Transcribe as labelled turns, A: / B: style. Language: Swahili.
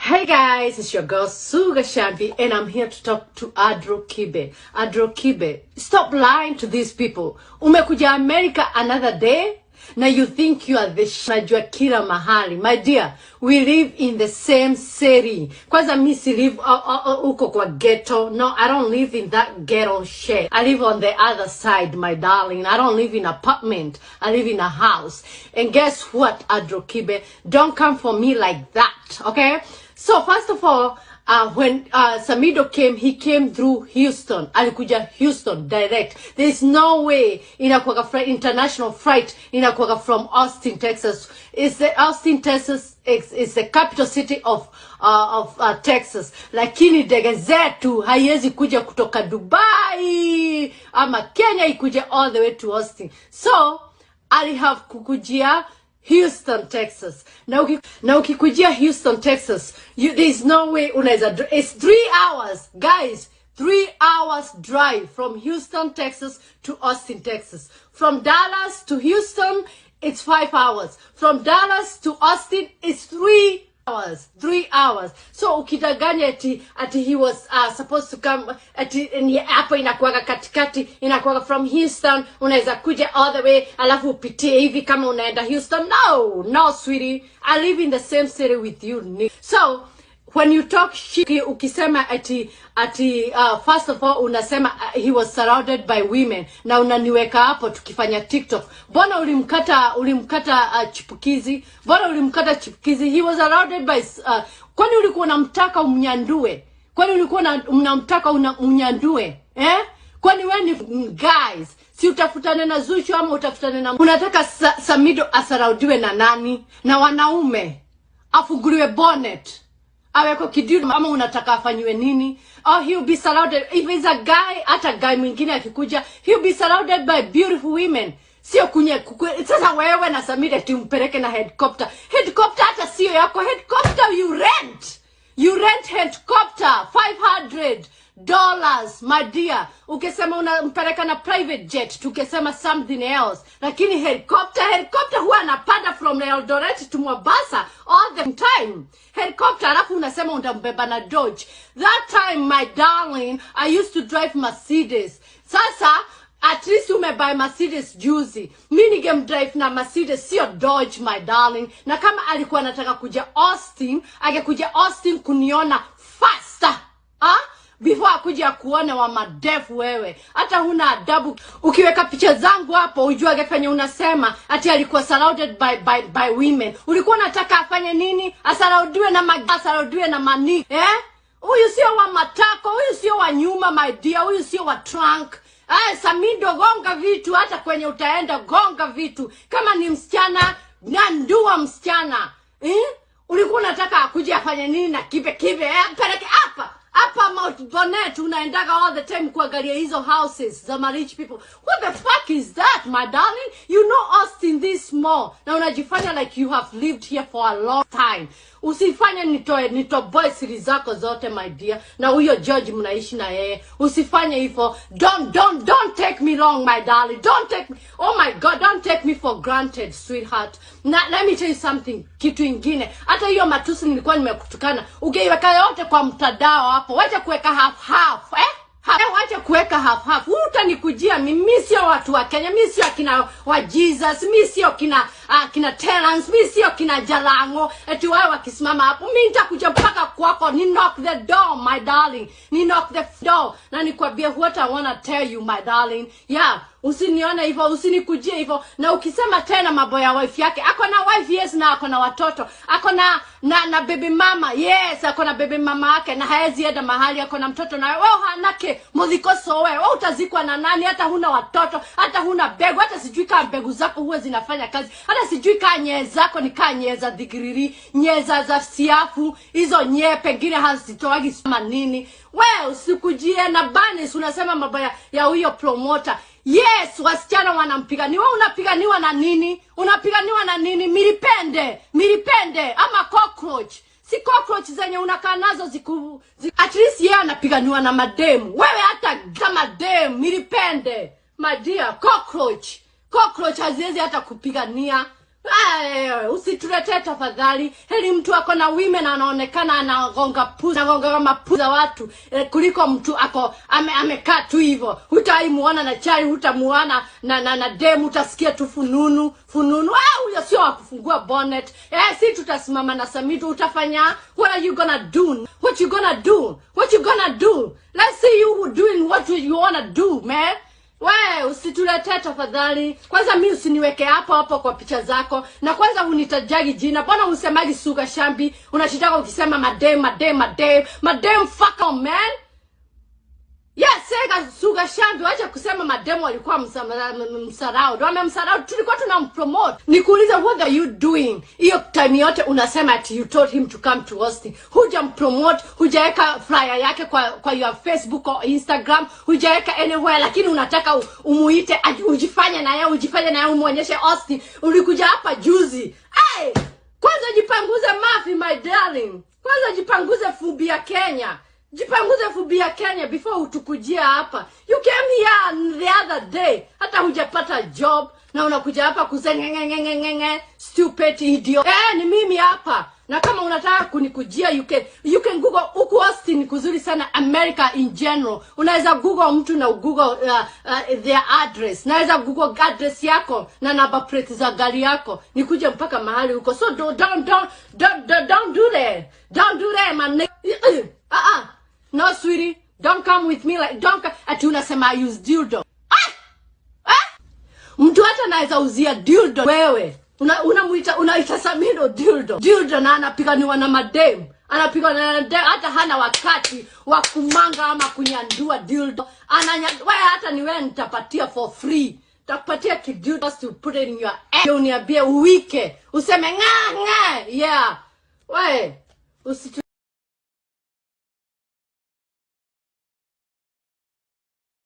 A: Hey guys, it's your girl Suga Shambi, and I'm here to talk to Adro Kibe. Adro Kibe, stop lying to these people. Umekuja America another day? Now you think you are the najua kila mahali. My dear, we live in the same city. Kwanza mi si live uko kwa ghetto. No, I don't live in that ghetto shit. I live on the other side, my darling. I don't live in apartment. I live in a house. And guess what, Adro Kibe? Don't come for me like that, okay? So first of all, when Samido came, he came through Houston. Alikuja Houston direct. There is no way inakuwaga international flight inakuwaga from Austin, Texas. It's the Austin, Texas is the capital city of Texas. Lakini ndege zetu haiwezi kuja kutoka Dubai ama Kenya ikuje all the way to Austin. So alihave kukujia Houston, Texas. Na ukikujia Houston, Texas, there is no way unaweza it's 3 hours, guys, 3 hours drive from Houston, Texas to Austin, Texas. From Dallas to Houston, it's 5 hours. From Dallas to Austin, it's 3 hours, 3 hours. So ukidanganya ati he was supposed to come, ati ni hapo inakuwaga katikati, inakuwaga from Houston unaweza kuja all the way alafu upitie hivi kama unaenda Houston. No, no, sweetie, I live in the same city with you. So when you talk shit, ukisema ati first of all unasema he was surrounded by women na unaniweka hapo tukifanya TikTok. Mbona ulimkata Chipukizi? Mbona ulimkata Chipukizi? He was surrounded by kwani ulikuwa unamtaka umnyandue? Kwani ulikuwa unamtaka umnyandue, eh? Kwani we ni guys, si utafutane na Zuchu ama utafutane na, unataka Samido asurroundiwe na nani? Na wanaume, afunguliwe bonnet, aweko kidude, ama unataka afanyiwe nini? Oh, he'll be surrounded, if he's a guy, hata guy mwingine akikuja, he'll be surrounded by beautiful women, sio kunye sasa wewe na Samira tumpeleke na helicopter. Helicopter hata sio yako. Helicopter you rent. You rent helicopter $500, my dear. Ukisema unampeleka na private jet, tukisema something else, lakini helicopter, helicopter huwa anapanda from Eldoret to Mombasa all the time, helicopter. Alafu unasema utambeba na Dodge. That time, my darling, I used to drive Mercedes. Sasa at least umebuy Mercedes juzi. Mi ningemdrive na Mercedes, sio Dodge, my darling. Na kama alikuwa anataka kuja Austin, angekuja Austin kuniona faster, ah? Before akuja kuona wa madefu wewe. Hata huna adabu. Ukiweka picha zangu hapo, ujuage fanye unasema ati alikuwa surrounded by women. Ulikuwa unataka afanye nini? Asurroundiwe na mani, eh? Huyu sio wa matako, huyu sio wa nyuma, my dear, huyu sio wa trunk. Aya, Samido, gonga vitu, hata kwenye utaenda gonga vitu. Kama ni msichana, nyandua msichana. Eh? Ulikuwa unataka akuje afanye nini na Kibe Kibe? Eh, peleke hapa. Hapa Mount Bonnet unaendaga all the time kuangalia hizo houses za ma rich people. What the fuck is that, my darling? You know Austin this small. Na unajifanya like you have lived here for a long time. Usifanye nitoe nitoboe siri zako zote, my dear. Na huyo George mnaishi na yeye. Usifanye hivyo. Don't take me wrong, my darling. Don't take me. Oh my God, don't take me for granted, sweetheart. Na let me tell you something. Kitu ingine. Hata hiyo matusi nilikuwa nimekutukana, ungeiweka yote kwa mtandao hapo. Wacha kuweka half half, eh? Wacha kuweka half half. Utanikujia mimi, sio watu wa Kenya, mimi sio kina wa Jesus, mimi sio kina Terence, mimi sio kina Jalango. Eti wao wakisimama hapo, mimi nitakuja mpaka kwako, ni knock the door, my darling. Ni knock the door na nikwambie what I wanna tell you, my darling. Yeah, usinione hivyo, usinikujie hivyo. Na ukisema tena mambo ya wife yake, ako na wife, yes, na ako na watoto, ako na baby mama, yes, ako na baby mama yake na haezi enda mahali, ako na mtoto na wewe hanake muthikoso wewe, wewe utazikwa na nani? Hata huna watoto, hata huna mbegu, hata sijui kama mbegu zako huwa zinafanya kazi, hata sijui kaa nyee zako ni kaa nyee za dhigiriri, nyee za siafu, hizo nyee pengine hazitoagi kama nini. Wewe usikujie na banis, unasema mambo ya huyo promoter. Yes, wasichana wanampigania. Wewe unapiganiwa na nini? Unapiganiwa na nini? Milipende, milipende ama cockroach. Si cockroach zenye unakaa nazo at least yeye anapiganiwa na mademu. Wewe hata kama demu, milipende. My dear, cockroach. Cockroach haziwezi hata kupigania. Ay, usituletee tafadhali. Heri mtu ako na women anaonekana anagonga puzi, anagonga mapuzi za watu kuliko mtu ako amekaa tu hivyo. Hutaimuona na chai, hutamuona na dem, utasikia tu fununu fununu. Ah, huyo sio wa kufungua bonnet. Si tutasimama na Samido, utafanya what are you gonna do? What you gonna do? What you gonna do? Let's see you doing what you wanna do, man. We, usituletee tafadhali. Kwanza mi usiniweke hapo hapo kwa picha zako, na kwanza unitajagi jina. Mbona usemagi Suga Shambi? Unashitaka ukisema madem, madem, madem, madem. Fuck on, man. Yes, sega Suga Shambi, wacha kusema mademu walikuwa msarau. Ndio amemsarau, tulikuwa tunampromote. Nikuuliza, what are you doing? Hiyo time yote unasema ati you told him to come to Austin. Hujampromote, hujaweka flyer yake kwa your Facebook or Instagram, hujaweka anywhere, lakini unataka umuite ujifanye na yeye umuonyeshe Austin. Ulikuja hapa juzi. Hey! Kwanza jipanguze mafi, my darling. Kwanza jipanguze vumbi ya Kenya. Jipanguze vumbi ya Kenya before utukujia hapa. You came here the other day. Hata hujapata job na unakuja hapa kusengengengengenge, stupid idiot. Ni mimi hapa. Na kama unataka kunikujia, you can Google huku Austin ni kuzuri sana, America in general. Unaweza Google mtu na Google their address. Naweza Google address yako na number plate za gari yako. Nikuje mpaka mahali huko. So don't do that. Don't do that, man. Ah ah. No, sweetie, don't come with me like don't ati unasema I use dildo. Mtu hata anaweza uzia dildo wewe. Unamuita, unaita Samido dildo. Dildo na anapiganiwa na madem. Anapigwa na madem, hata hana wakati wa kumanga ama kunyandua dildo. Ananya, wewe hata ni wewe nitapatia for free. Takupatia kidildo just to put it in your ass. Uniambie uwike. Useme nga nga. Yeah. We, usitu